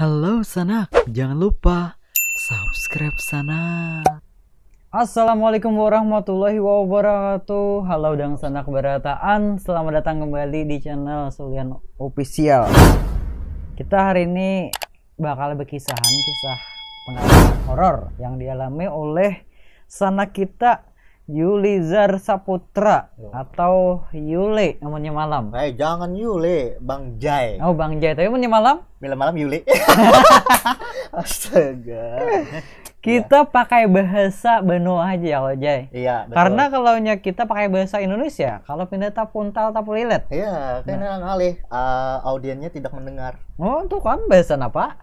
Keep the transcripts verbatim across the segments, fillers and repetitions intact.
Halo sanak, jangan lupa subscribe sanak. Assalamualaikum warahmatullahi wabarakatuh. Halo dangsanak barataan, selamat datang kembali di channel Sulian Official. Kita hari ini bakal berkisahan kisah pengalaman horor yang dialami oleh sanak kita Yulizar Saputra atau Yule amunnya malam. Eh, jangan Yule, Bang Jai. Oh, Bang Jai, tapi amunnya malam? Bila malam Yule. Astaga. Kita pakai bahasa Banua aja ya kalau Jai. Iya, betul. Karena kalau nya kita pakai bahasa Indonesia, kalau pindah tapuntal tapulilet. Iya, kena ngalih. Eh, audiennya tidak mendengar. Oh, itu kan bahasa apa?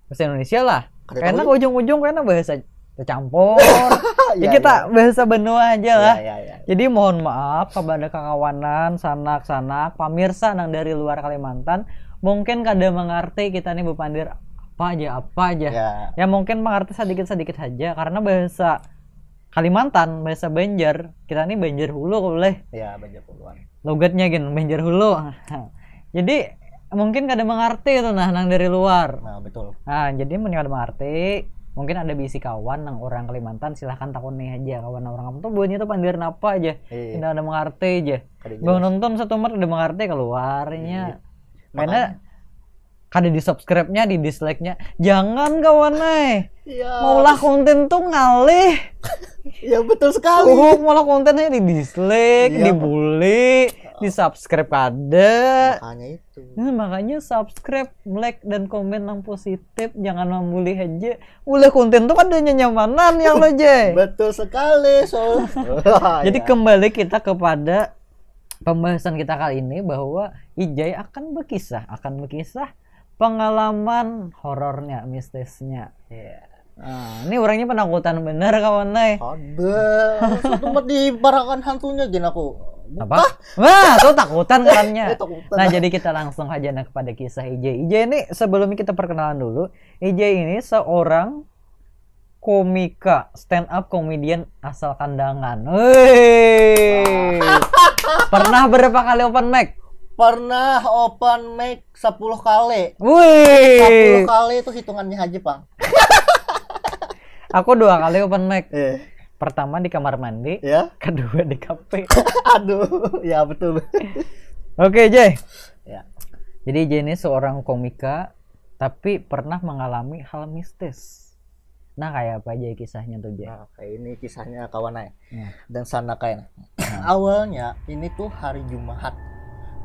Bahasa Indonesia lah. Kada Karena tahu. Ujung-ujung karena bahasa tercampur. Ya, Iya, kita bahasa Banua aja lah. Iya, iya, iya. Jadi mohon maaf kepada kakawanan, sanak-sanak, pamirsa nang dari luar Kalimantan, mungkin kada mengerti kita nih bepandir apa aja, apa aja. Ya, Ya mungkin mengerti sedikit-sedikit saja karena bahasa Kalimantan, bahasa Banjar, kita nih Banjar Hulu boleh. ya, Banjar Puluhan. Logatnya gin Banjar Hulu. Jadi mungkin kada mengerti itu nah nang dari luar. Nah, betul. Nah, jadi mun kada mengerti, mungkin ada bisi kawan nang orang Kalimantan, silahkan takuni aja kawan nang orang kampung tuh buatnya tuh pandiran apa aja. Iya. Tidak ada mengerti aja. Kada Bang jelas. Nonton satu nomor udah mengerti keluarnya. Iya. Karena kada di subscribe-nya, di dislike-nya. Jangan kawan eh. Iya. Maulah konten tuh ngalih. Ya, betul sekali. Uhuk, maulah kontennya di dislike, Iya. Dibully, di subscribe kada. Makanya itu. Nah, makanya subscribe, like, dan komen yang positif, jangan membuli aja. Ulah konten tuh kada nyamanan ya lo Jay. Betul sekali, so. Jadi Ya. Kembali kita kepada pembahasan kita kali ini bahwa Ijay akan berkisah, akan berkisah pengalaman horornya, mistisnya. Iya. Nah, ini orangnya penakutan bener kawan ay. Ada. Satu tempat dibarakan hantunya gin aku. Apa? Wah, tuh takutan kawannya. Eh, takutan. Nah, jadi kita langsung aja nah kepada kisah Ijay. Ijay ini sebelumnya kita perkenalan dulu. Ijay ini seorang komika, stand up comedian asal Kandangan. Wih. Pernah berapa kali open mic? Pernah open mic sepuluh kali. Wih. Sepuluh kali itu hitungannya aja, Pang. Aku dua kali open mic. Eh, Pertama di kamar mandi, ya. Kedua di kafe. Aduh, ya betul. Oke, Jay. Ya. Jadi Jay ini seorang komika tapi pernah mengalami hal mistis. Nah, kayak apa aja kisahnya tuh, Jay? Nah, kayak ini kisahnya kawan ay. Ya. Dan sana kayak awalnya ini tuh hari Jumat.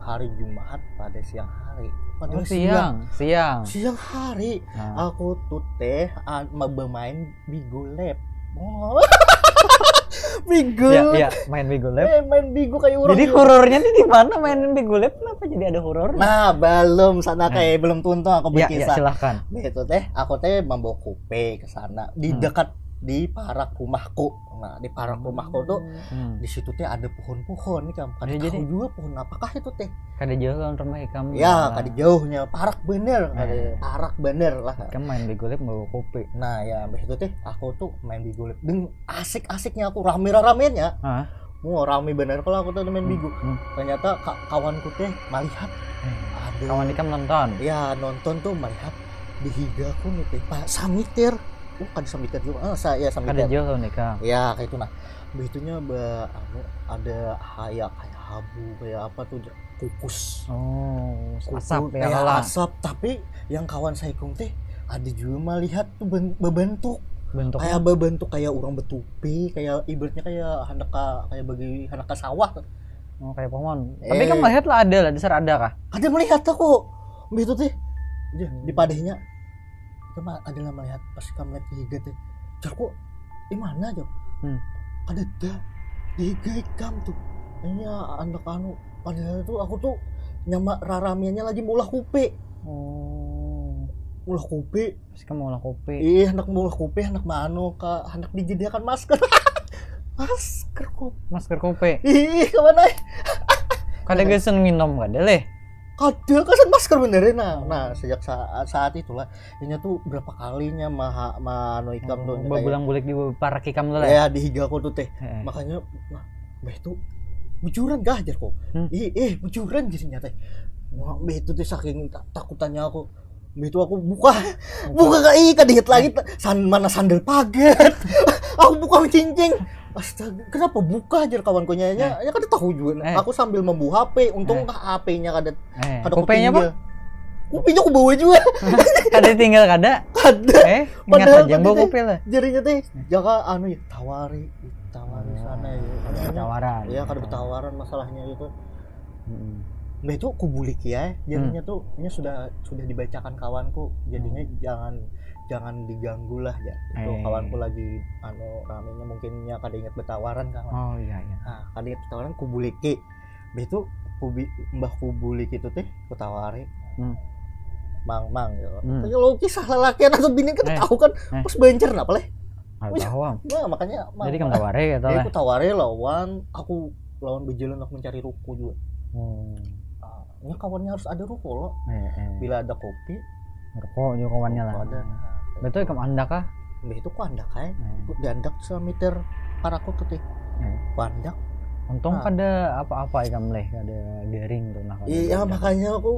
Hari Jumat pada siang hari. Pada Oh, siang, siang. Siang hari Nah. Aku tuh teh ah, ma- bermain Bigo Lab. Oh. Bigo. Ya, ya, main Bigo Lab. Eh, main Bigo kayak orang. Jadi Iya. Horornya nih di mana main Bigo Lab? Kenapa jadi ada horor? Nah, belum sana kayak belum tuntung aku Ya, ya, berkisah. Silahkan. Nah, itu teh aku teh membawa kupe ke sana di Hmm. dekat di parak rumahku. Nah, di parak rumahku tuh Hmm. di situ teh ada pohon-pohon nih kan. Kada Ya, tahu jadi- juga pohon apakah itu teh. Kada jauh lawan rumah ikam. Ya, kada jauhnya parak bener, kada Eh. parak bener lah. Ikam main Bigo Lab bawa kopi. Nah, ya habis itu teh aku tuh main Bigo Lab. Deng asik-asiknya aku rame-ramenya. Hah? Mau rame bener kalau aku tuh main Bigo. Hmm. Ternyata ka- kawanku teh melihat Eh, ada Kawan ikam nonton. Ya nonton tuh melihat di higaku nih teh. Pak samitir. Oh, kada samitir juga. Ah, saya Kada samitir. jauh lawan ikam. Ya kayak itu nah. Begitunya ba anu ada kayak kayak habu kayak apa tuh kukus. Oh, Kukus, asap ya kayak lah. Asap tapi yang kawan saya ikung teh ada juga melihat tuh ben- berbentuk Bentuknya kayak berbentuk kayak orang betupi kayak ibaratnya kayak hendak ka- kayak bagi hendak ke sawah tuh. Oh, kayak pohon. Tapi Eh. Kan melihat lah ada lah, dasar ada kah? Ada melihat aku begitu teh. Dia di padahnya. Cuma ada lah melihat pas kamu lihat di higa teh. Jarku, di mana aja? Hmm. Ada dah di higa ikam tuh. Ini anak anu padahal tuh aku tuh nyama raramiannya lagi mulah kupe. Oh. Mulah kupe. Pas kamu olah kopi. Ih, anak mulah kupe anak mano ka anak dijadiakan masker. Masker kok. Masker kopi. Ih, kemana? Kada gasan minum kada leh. Kada kasan masker bener nah. Nah, sejak saat, saat itulah inya tuh berapa kalinya maha mano ikam tuh kayak- Babulang bulik di parak ikam tuh lah. Ya di higa aku tuh teh. Heeh. Makanya nah, bah itu bujuran gah ajar kok. Hmm. Ih, eh bujuran jadinya teh. Wah, bah itu teh saking ta- takutannya aku. Itu aku buka, buka ka ih, kada ingat lagi, san, mana sandal paget. Aku buka cincin. Astaga, kenapa buka, jar kawanku nya, nya, nya kada tahu juga. Nah, Eh. Aku sambil membuka H P, untung Eh. H P-nya kada Eh, kada kupenya apa? Kupinya aku bawa juga. Kada tinggal kada. Kada. Eh, ingat Padahal aja tadi bawa teh, kupi lah. Jarinya teh, jaka anu ya, tawari, tawari sana ya. Ada tawaran. Iya, kada bertawaran masalahnya itu. Mm-mm. Nah, itu kubuliki ya, jarinya tuh, nya sudah sudah dibacakan kawanku, jadinya jangan jangan diganggu lah ya. Itu Eh. Kawanku lagi anu ramenya, mungkin nya kada ingat bertawaran kan. Oh iya iya. Nah, kada ingat bertawaran, kubuliki. Nah, itu kubi, mbah kubuliki itu teh, kutawari. Hmm. Mang, mang gitu. Hmm. Kalau kisah lalakian atau bini kan Eh. Tahu kan, Eh. pas bancer napa leh? Ada Wih. tahu am. Nah, makanya mang. Jadi kamu tawari gitu Ya, lah. Aku tawari lawan, aku lawan berjalan, aku mencari ruko juga. Hmm. Ah, nya kawannya harus ada ruko loh. Eh, eh. Bila ada kopi, Rokok juga kawannya lah. ada. Betul kamu andak kah? Mbah itu ku andak ae. Hmm. Ku diandak semeter paraku tuh teh. Hmm. Ku andak. Untung Ah. kada apa-apa ikam leh, kada garing tuh nah. Kada Iya, garing. Makanya aku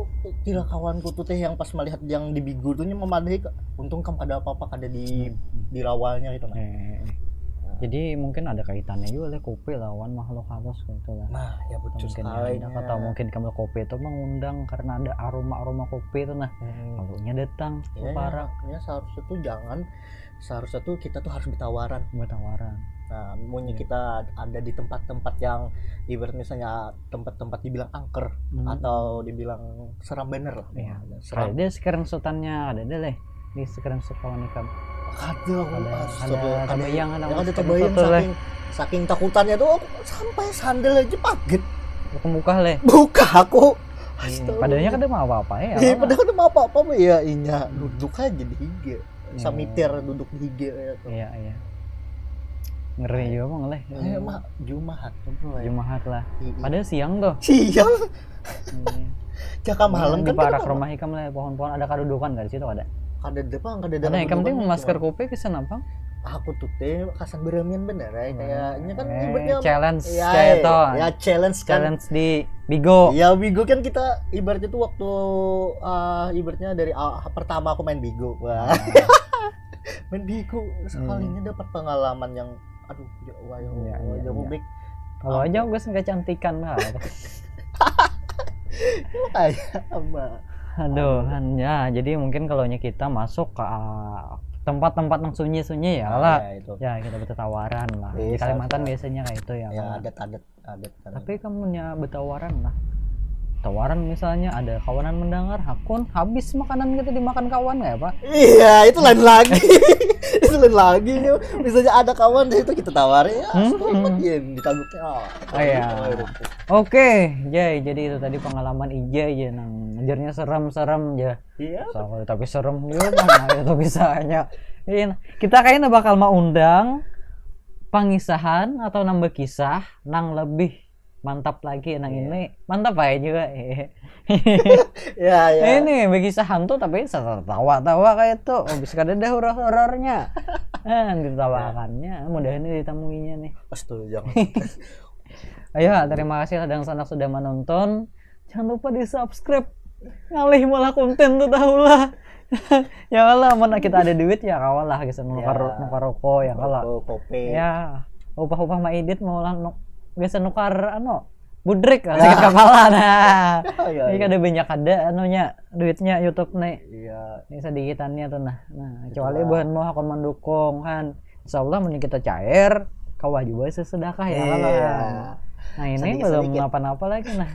kira kawanku tuh teh yang pas melihat yang di Bigo tuh nya memadai, untung kam kada apa-apa, kada di Hmm. di rawalnya gitu nah. Eh, eh, eh. Jadi mungkin ada kaitannya juga leh kopi lawan makhluk halus gitu lah. Nah, ya betul Mungkin sekali. ada atau mungkin kamu kopi itu mengundang karena ada aroma-aroma kopi itu nah. Hmm. Kalau nya datang, Ya, parak, ya, seharusnya tuh jangan, seharusnya tuh kita tuh harus bertawaran. Bertawaran. Nah, mungkin kita ada di tempat-tempat yang ibarat misalnya tempat-tempat dibilang angker Hmm. atau dibilang seram bener lah. Iya. Seram. Ada screenshotannya, ada deh leh. Di screenshot kawan ikam. Kada, aku Ada, astaga, ada tabayang, ada yang ada screenshot tabayang tuh, leh. Saking, saking takutannya tuh aku sampai sandal aja paget. Aku muka leh. Buka aku. Iya, padahal nya kada mau apa-apa ya. Iya, padahal kada mau apa-apa ya, inya duduk aja di higa. Iya. Samitir duduk di higa ya tuh. Iya, iya. Ngeri juga mang leh. Eh, mak Jumahat tuh, bro. Ya. Jumahat lah. Iya. Padahal siang tuh. Siang. Iya. Jaka malam Di kan parak kita rumah ikam leh, pohon-pohon ada kadudukan kan di situ ada. Kada ada, Bang, kada ada. Ada ikam Dudukan tuh cuma. Masker kopi pisan apa? Aku tuh teh kasan beramian bener ya, kayaknya kan Eh, ibaratnya challenge ya, kayak itu. Ya, challenge kan. Challenge di Bigo. Ya, Bigo kan kita ibaratnya tuh waktu, eh, ibaratnya dari awal, pertama aku main Bigo. Wah. Main Bigo sekalinya dapat pengalaman yang aduh, ya, wah, ya, Iya, wah, iya, jauh iya. baik. Kalau aja gue kecantikan lah. Kayak apa? Aduh, han, ya jadi mungkin kalau nya kita masuk ke ah, tempat-tempat yang sunyi-sunyi ya Nah, lah. Ya, itu. Ya kita bertawaran lah. Di Iya, Kalimantan sama. Iya, Biasanya kayak itu ya. Ya, Lah. adat-adat adat kan. Tapi kamu nya bertawaran lah. Tawaran misalnya ada kawanan mendengar, hakun habis makanan kita dimakan kawan nggak ya, Pak? Iya, itu lain lagi. Itu lain lagi nih. Misalnya ada kawan di situ kita tawari, ya, Hmm. selamat ya, ditaguknya. Oh, Oh, iya. gitu. Oke, Jay, jadi itu tadi pengalaman Ijay ya nang ajarnya serem-serem ya. Iya. So, tapi serem juga mana ya tuh bisanya. Ini kita kayaknya bakal mau undang pangisahan atau nambah kisah nang lebih mantap lagi nang Iya. Ini mantap aja juga. Ya, ya. Ini bagi hantu tapi tawa-tawa kayak itu. Oh, bisa kada ada horor-horornya. Nah, ditawakannya, mudahan ini ditemuinya nih. Astaga, jangan. Ayo, terima kasih lah dangsanak sudah menonton. Jangan lupa di subscribe. Ngalih malah konten tuh tahu lah. Ya Allah, mana kita ada duit ya kawan lah, geser nukar Ya. nukar rokok ya kalau. Rokok, kopi. Ya, upah-upah mah edit mau lah nu, geser nukar anu budrik lah, sakit kepala nah. Oh, iya, Ini iya. Kada banyak ada anunya duitnya YouTube nih. Iya. Ini sedikitannya tuh nah. Nah, Itulah. Kecuali buhan mau akan mendukung kan. Insya Allah mending kita cair, kawah juga sesedekah ya Iya. Kawan. Nah, ini Sedikit, belum sedikit. Ngapa-ngapa lagi nah.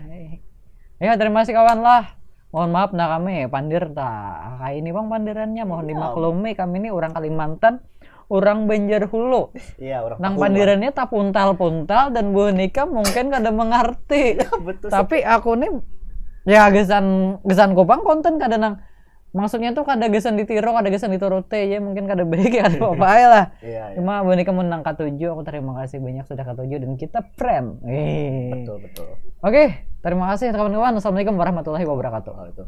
Ya, terima kasih kawan lah. Mohon maaf nah kami pandir tak kayak ini bang pandirannya, mohon Iya. Dimaklumi, kami ini orang Kalimantan, orang Banjar Hulu. Iya, orang Nang Papua. Pandirannya tak puntal-puntal dan buhan ikam mungkin kada mengerti. Betul. Tapi aku nih ya gesan gesan kopang konten kada nang maksudnya tuh kada gesan ditiro, kada gesan dituruti ya, mungkin kada baik ya, ada apa aja lah. Iya, iya. Cuma buhan ikam mun nang katuju, aku terima kasih banyak sudah katuju dan kita friend. Eh. Betul, betul. Oke, terima kasih kawan-kawan. Assalamualaikum warahmatullahi wabarakatuh. Oh, itu.